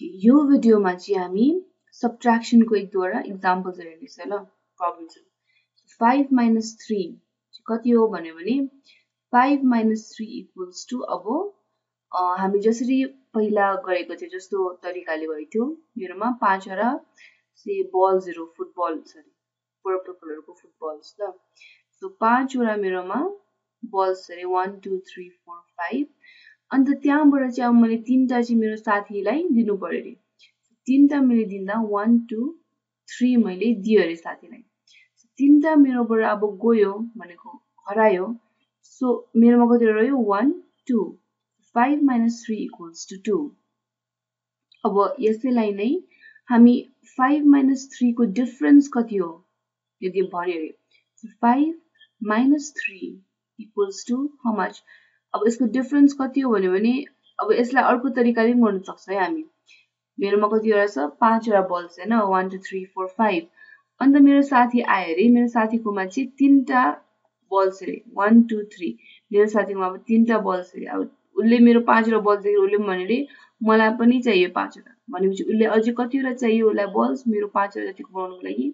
यो भिडियोमा चाहिँ हामी सब्ट्र्याक्सनको एक दुईवटा इक्जाम्पल्स हेर्नेछ ल प्रब्लम्स 5 minus 3 कति हो भन्यो भने 5 minus 3 equals to अब हामी जसरी पहिला गरेको थियो जस्तो तरिकाले भयो थियो मेरोमा 5 वटा से बल्सहरु फुटबल सरी पर्पल कलरको फुटबल्स ल सो 5 वटा मेरोमा बल्स अरे 1 2 3 4 5 अन्त त्यहाँबाट चाहिँ अब मैले तीनटा चाहिँ मेरो साथीलाई दिनु पर्यो रे तीनटा मैले दिँदा 1 2 3 मैले दियो रे साथीलाई तीनटा मेरोबाट अब गयो भनेको हरायो सो मेरोमा कति रह्यो 1 2 5 minus 3 equals to 2 अब यसैलाई नै हामी 5 minus 3 को डिफरेन्स कति हो यदि भन्यो रे 5 minus 3 equals to how much अब यसको डिफरेन्स कति हो भन्यो भने अब यसलाई अर्को तरिकाले पनि गर्न सक्छ है हामी मेरोमा कति वटा छ 5 वटा बल्स हैन 1 2 3 4 5 अन्त मेरो साथी आयो रे मेरो साथीकोमा चाहिँ तीनटा बल्स रे 1 2 3 मेरो साथीकोमा अब तीनटा बल्स रे अब उले मेरो 5 वटा बल्स देखेर उले भने रे मलाई पनि चाहियो 5 वटा भनेपछि उले अझै कति वटा चाहियो उलाई बल्स मेरो 5 वटा जतिको बनाउनको लागि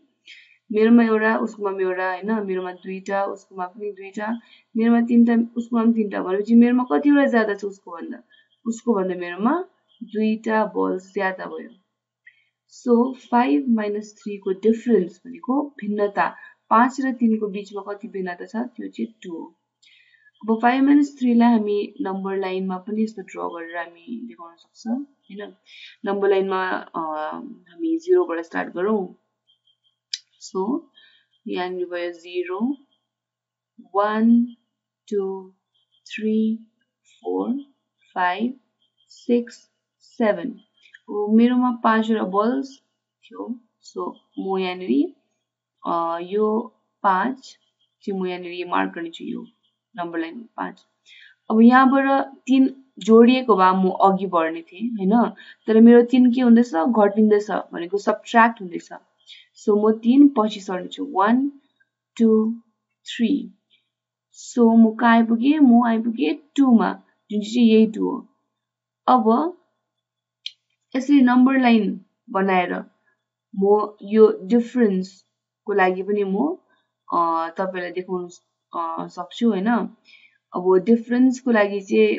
मेरोमा एउटा उसकोमा एउटा हैन मेरोमा दुईटा उसकोमा पनि दुईटा मेरोमा तीनटा उसकोमा पनि तीनटा भनेपछि मेरोमा कति वटा ज्यादा छ उसको भन्दा मेरोमा दुईटा बल्स ज्यादा भयो सो 5 minus 3 को डिफरेन्स भनेको भिन्नता 5 र 3 को बीचमा कति भिन्नता छ त्यो चाहिँ 2 हो अब 5 minus 3 लाई हामी नम्बर लाइनमा पनि यस्तो ड्रा गरेर हामी देखाउन सक्छ हैन नम्बर लाइनमा हामी 0 बाट स्टार्ट गरौँ So, यहाँ भयो 0, 1, 2, 3, 4, 5, 6, 7. मेरोमा 5 वटा बल्स थियो सो म यहाँनिर यो 5 चाहिँ म यहाँनिर मार्क गर्नेछु यो नम्बर लाइन 5 अब यहाँबाट 3 जोडिएको भए म अघि बढ्ने थिएँ हैन तर मेरो 3 के हुँदैछ घटिँदैछ भनेको सबट्र्याक्ट हुँदैछ सो म 3 पछि सर्नेछु 1 2 3 सो म कहाँ आइपुगे म आइपुगे 2 मा जुन चाहिँ यही 2 हो अब यसरी नम्बर लाइन बनाएर म यो डिफरेन्स को लागि पनि म तपाईलाई देखाउन सक्छु हैन अब डिफरेन्स को लागि चाहिँ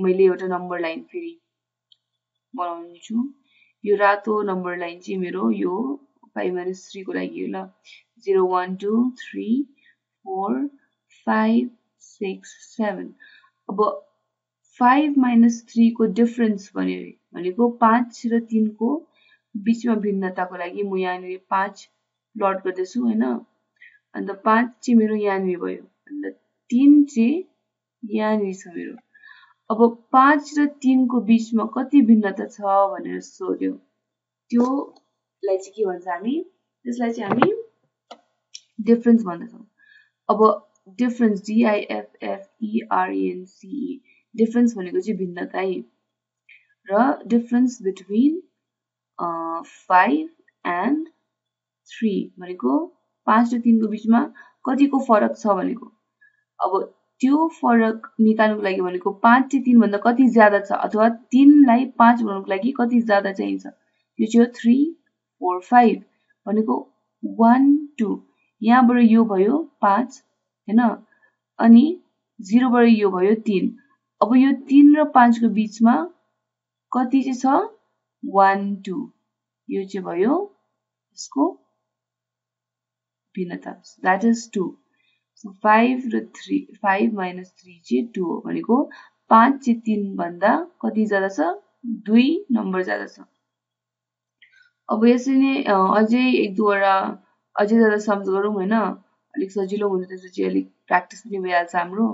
मैले एउटा नम्बर लाइन फेरि बनाउँछु यो रातो नम्बर लाइन चाहिँ मेरो यो 5 minus 3 को लागि हो ल 0 1 2 3 4 5 6 7 अब 5 minus 3 को डिफरेन्स भनेको 5 र 3 को बीचमा भिन्नताको लागि म यहाँनिर 5 प्लट गर्दैछु हैन अन्त 5 चाहिँ मेरो यहाँनिर भयो अन्त 3 चाहिँ यहाँनिर छ मेरो अब 5 र 3 को बीचमा कति भिन्नता छ भनेर सोध्यो त्यो लाई चाहिँ के भन्छ हामी त्यसलाई चाहिँ हामी डिफरेन्स भन्दछौं अब डिफरेन्स DIFFERENCE डिफरेन्स भनेको चाहिँ भिन्नता है र डिफरेन्स बिट्विन 5 and 3 भनेको 5 र 3 को बीचमा कतिको फरक छ भनेको अब त्यो फरक निकाल्नुको लागि भनेको 5 चाहिँ 3 भन्दा कति ज्यादा छ अथवा 3 लाई 5 बनाउनको लागि कति ज्यादा चाहिन्छ यो चाहिँ 3 4 5 भनेको 1 2 यहाँबाट यो भयो 5 हैन अनि 0 बाट यो भयो 3 अब यो 3 र 5 को बीचमा कति चाहिँ छ 1 2 यो चाहिँ भयो यसको भिन्नता दैट इज 2 सो 5 र 3 5 minus 3 चाहिँ 2 हो भनेको 5 चाहिँ 3 भन्दा कति ज्यादा छ 2 नम्बर ज्यादा छ अब यसरी नै अझै एक दुईवटा अझै ज्यादा सम्झ गरौँ हैन अलिक सजिलो हुन्छ त्यसपछि अलिक प्र्याक्टिस पनि भइहाल्छ हाम्रो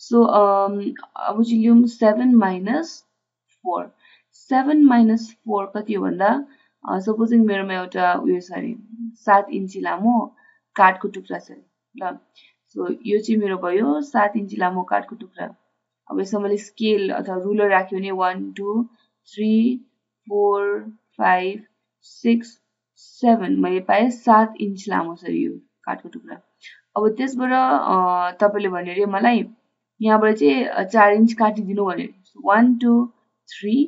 सो अब चाहिँ लियौं 7 minus 4 7 minus 4 कति हो भन्दा सपोजिङ मेरोमा एउटा उयो छ अरे 7 इन्ची लामो काठको टुक्रा छ ल सो यो चाहिँ मेरो भयो 7 इन्ची लामो काठको टुक्रा अब यसमा मैले स्केल अथवा रुलर राख्यो भने 1 2 3 4 5 6 7 मैले पाए 7 इन्च लामो छ यो काठको टुक्रा अब त्यसबाट तपाईले भन्यो रे मलाई यहाँबाट चाहिँ 4 इन्च काटिदिनु भन्यो 1 2 3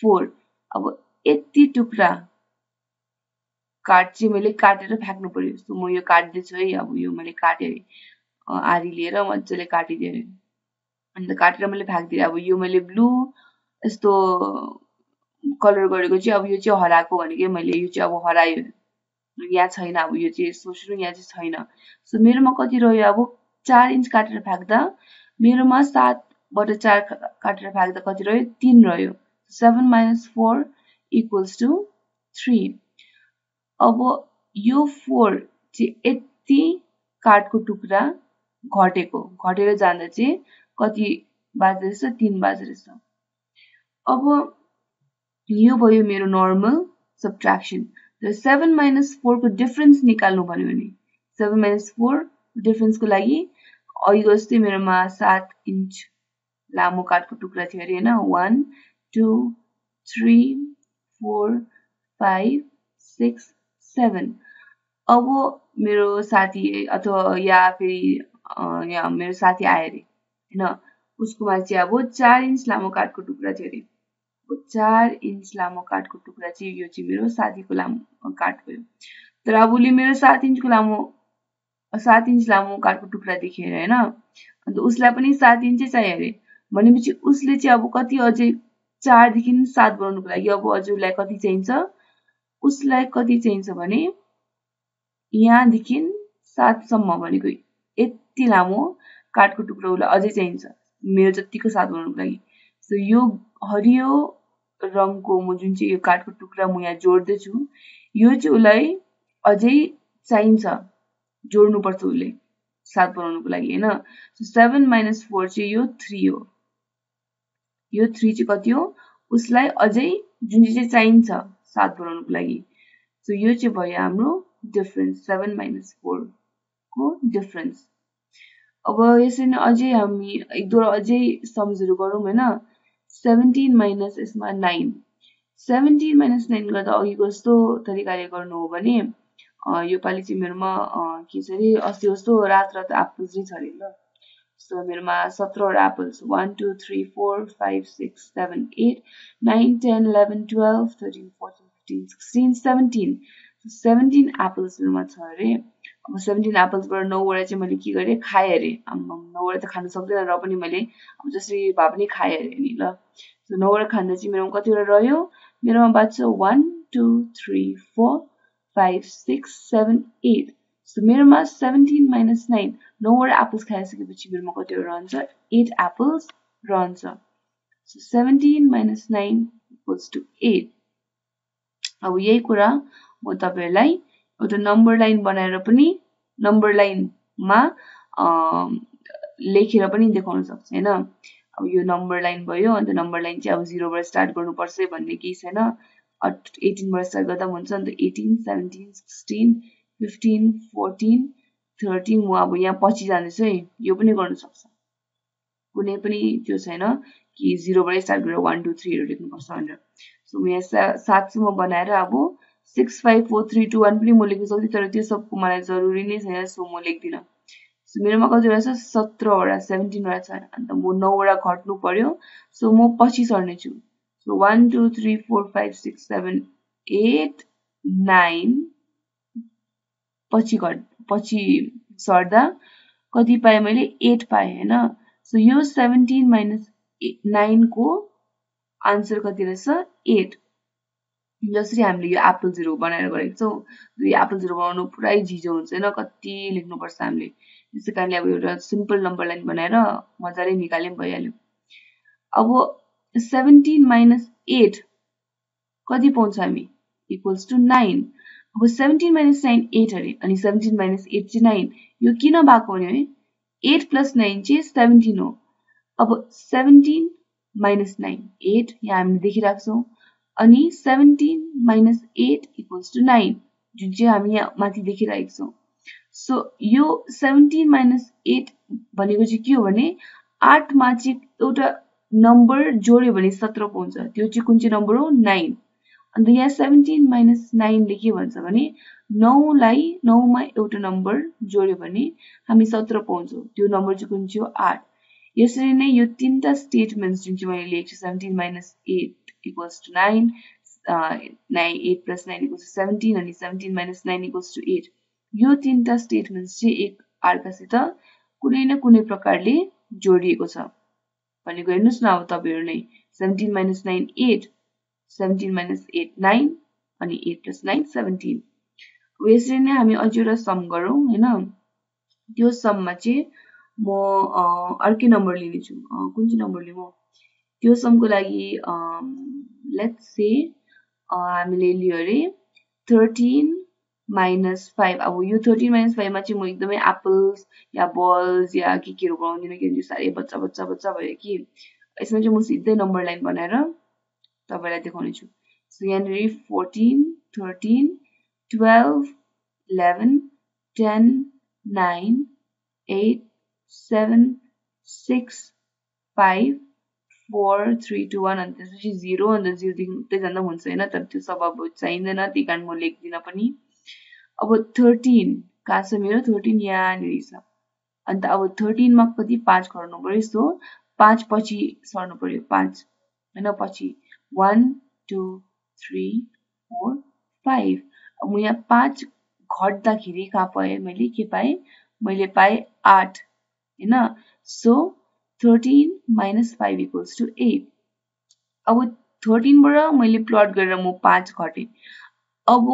4 अब यति टुक्रा कार्ड चाहिँ मैले काटेर फ्याक्नु पर्यो। सो म यो काट्दैछु है। अब यो मैले काटेँ आरी लिएर मजाले काटिदिएँ अरे। अन्त काटेर मैले फ्याँकिदिएँ। अब यो मैले ब्लू यस्तो कलर गरेको चाहिँ अब यो चाहिँ हराएको भनेकै मैले यो चाहिँ अब हरायो। यहाँ छैन। अब यो चाहिँ सोच्नु यहाँ चाहिँ छैन। सो मेरोमा कति रह्यो अब 4 इन्च काटेर फ्याँक्दा मेरोमा 7 बाट 4 काटेर फ्याँक्दा कति रह्यो 3 रह्यो। 7 - 4 = 3। अब यो 4 चाहिँ यति काठको टुक्रा घटेर जाँदा चाहिँ कति बाँच्दो रहेछ 3 बाँच्दो रहेछ। अब यो भयो मेरो नर्मल सब्ट्र्याक्सन। र 7 - 4 को डिफरेन्स निकाल्नु भन्यो भने 7 - 4 डिफरेन्सको लागि अघिको जस्तै मेरोमा 7 इन्च लामो काठको टुक्रा थियो अरे हैन। 1 2 3 4 5 6 7। अब मेरो साथी अथवा या फेरि यहाँ मेरो साथी आयो अरे हैन। उसकोमा चाहिँ अब 4 इन्च लामो काठको टुक्रा थियो अरे। 4 इन्च लामो काठको टुक्रा चाहिँ यो चाहिँ मेरो साथीको लामो काठ भयो। तर अब उसले मेरो 7 इन्च लामो काठको टुक्रा देखेर हैन। अन्त उसलाई पनि 7 इन्चै चाहियो अरे। भनेपछि उसले चाहिँ अब कति अझै 4 देखि 7 बनाउनुको लागि अब अझै उसलाई कति चाहिन्छ? उसलाई कति चाहिन्छ भने यहाँदेखि 7 सम्म भनेको यति लामो काठको टुक्रा उसलाई अझै चाहिन्छ मेरो जतिको 7 बनाउनुको लागि। सो यो हरियो रङको म जुन चाहिँ यो काठको टुक्रा म यहाँ जोड्दैछु यो चाहिँ उसलाई अझै चाहिन्छ, जोड्नुपर्छ उसले 7 बनाउनुको लागि हैन। सो 7 - 4 चाहिँ यो 3 हो। यो 3 चाहिँ कति हो? उसलाई अझै जुन चाहिँ चाहिन्छ 7 बनाउनुको लागि। सो यो चाहिँ भयो हाम्रो डिफरेन्स 7 - 4 को डिफरेन्स। अब यसरी नै अझै हामी एक दुईवटा अझै सम्झहरू गरौँ हैन। 17 - यसमा 9। 17 - 9 गर्दा अघिको जस्तो तरिकाले गर्नु हो भने यो पालि चाहिँ मेरोमा के छ अरे अस्ति जस्तो रात एप्पल्स नै छ अरे ल। सो मेरोमा 17 वटा एप्पल्स 1 2 3 4 5 6 7 8 9 10 11 12 13 14 15 16 17। 17 एप्पल्स मेरोमा छ अरे। अब 17 एप्पल्सबाट 9 वटा चाहिँ मैले के गरेँ खाएँ अरे। 9 वटा त खान सक्दैन र पनि मैले अब जसरी भए पनि खाएँ अरे नि ल। सो 9 वटा खाँदा चाहिँ मेरोमा कतिवटा रह्यो? मेरोमा बाँच्छ 1 2 3 4 5 6 7 8। सो मेरोमा 17 - 9 9 वटा एप्पल्स खाइसकेपछि मेरोमा कतिवटा रहन्छ? 8 एप्पल्स रहन्छ। सो 17 - 9 = 8। अब यही कुरा म तपाईहरुलाई एउटा नम्बर लाइन बनाएर पनि नम्बर लाइनमा लेखेर पनि देखाउन सक्छ हैन। अब यो नम्बर लाइन भयो। अन्त नम्बर लाइन चाहिँ अब 0 बाट स्टार्ट गर्नुपर्छ भन्ने केही छैन। 18 बाट स्टार्ट गर्दा हुन्छ। अन्त 18 17 16 15 14 13 म अब यहाँ पछि जान्दैछु है। यो पनि गर्न सक्छ। कुनै पनि त्यो छैन कि 0 बाट स्टार्ट गरेर 1 2 3 हरु लेख्नुपर्छ भनेर। सो म यहाँ 7 सम्म बनाएर अब 6 5 4 3 2 1 पनि म लेख्न सक्छु। तर त्यो सबको मलाई जरुरी नै छैन। सो म लेख्दिन। सो मेरोमा कति रहेछ? 17 वटा 17 वटा छ। अन्त म 9 वटा घट्नु पर्यो। सो म पछि सर्ने छु। सो 1 2 3 4 5 6 7 8 9 पछि सर्दा कति पाएँ मैले? 8 पाएँ हैन। सो यो 17 - 9 को आन्सर कति रहेछ? 8। जसरी हामीले यो एप्पल्सहरु बनाएर गरेको छौं। यो एप्पल्सहरु बनाउनु पुरै झिजो हुन्छ हैन। कति लेख्नुपर्छ हामीले। त्यसै कारणले अब एउटा सिम्पल नम्बर लाइन बनाएर मजाले निकाले पनि भइहाल्यो। अब 17 - 8 कति पाउँछ हामी? = 9। अब 17 - 9 8 अरे। अनि 17 - 8 चाहिँ 9। यो किन भएको भने 8 + 9 चाहिँ 17 हो। अब 17 - 9 8 यहाँ हामीले देखिरहेको छौं। अनि 17 - 8 = 9 जुन चाहिँ हामी यहाँ माथि देखिरहेको छौं। सो यो 17 - 8 भनेको चाहिँ के हो भने 8 मा चाहिँ एउटा नम्बर जोड्यो भने 17 पाउँछ। त्यो चाहिँ कुन चाहिँ नम्बर हो? 9। अन्त यहाँ 17 - 9 ले के भन्छ भने 9 लाई 9 मा एउटा नम्बर जोड्यो भने हामी 17 पाउँछौं। त्यो नम्बर चाहिँ कुन चाहिँ हो? 8। यसरी नै यो तीनटा स्टेटमेन्ट्स जुन चाहिँ मैले लेखेको छु 17 - 8 = 9 8 plus 9 equals to 17 अनि 17 minus 9 equals to 8 यो तीनटा स्टेटमेन्ट्स चाहिँ एक अर्कासित कुनै न कुनै प्रकारले जोडिएको छ भनेको हेर्नुस् न अब तपाईहरु नै 17 minus 9 8 17 minus 8 9 अनि 8 plus 9 17 अब यसरी नै हामी अझै एउटा सम गरौँ हैन त्यो सममा चाहिँ म अर्कै नम्बर लिनेछु कुन चाहिँ नम्बर लिऊ त्यो समको लागि लेट्स से हामीले लियो अरे 13 minus 5 अब यो 13 minus 5 मा चाहिँ म एकदमै एप्पल्स या बल्स या केहरू बनाउँदिन किनकि सारै बच्चा बच्चा बच्चा भयो कि यसमा चाहिँ म सिधै नम्बर लाइन बनाएर तपाईलाई देखाउने छु सो यहाँनिर 14 13 12 11 10 9 8 7 6 5 4 3 2 1 अनि त्यसपछि 0 अन्त 0 देखि उतै जाँदा हुन्छ हैन तर त्यो सब अब चाहिँदैन त्यही कारण म लेख्दिन पनि अब 13 कहाँ छ मेरो 13 यहाँनिर छ अन्त अब 13 मा कति 5 गर्नु पर्यो सो 5 पछि सर्नु पर्यो 5 हैन पछि 1 2 3 4 5 अब म यहाँ 5 घट्दाखेरि कहाँ पाएँ मैले के पाएँ मैले पाएँ 8 हैन सो 13 minus 5 equals to 8 अब 13 बाट मैले प्लट गरेर म 5 घटे अब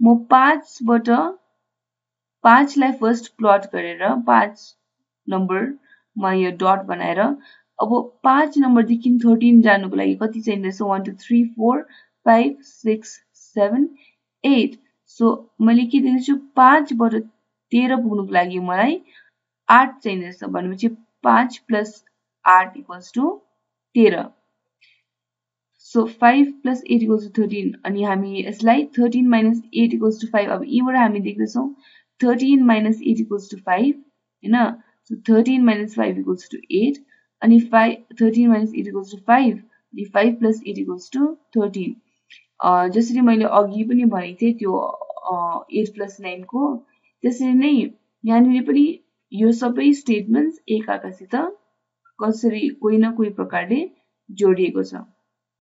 म 5 बाट 5 लाई फर्स्ट प्लट गरेर 5 नम्बरमा यो डट बनाएर अब 5 नम्बर देखि 13 जानुको लागि कति चाहिँदैछ 1 2 3 4 5 6 7 8 सो मैले के दिन्छु 5 बाट 13 पुग्नुको लागि मलाई 8 चाहिँदैछ भनेपछि 5 plus 8 equals to 13 so 5 plus 8 equals to 13 अनि हामी यसलाई 13 minus 8 equals to 5 अब यीबाट हामी देख्दैछौं 13 minus 8 equals to 5 हैन so 13 minus 5 equals to 8 अनि 13 minus 8 equals to 5 अनि 5 plus 8 equals to 13 जसरी मैले अघि पनि भनेको थिए त्यो 8 plus 9 को त्यसरी नै यहाँनिर पनि यो सबै स्टेटमेन्ट्स एक अर्कासित कसरी कोही न कोही प्रकारले जोडिएको छ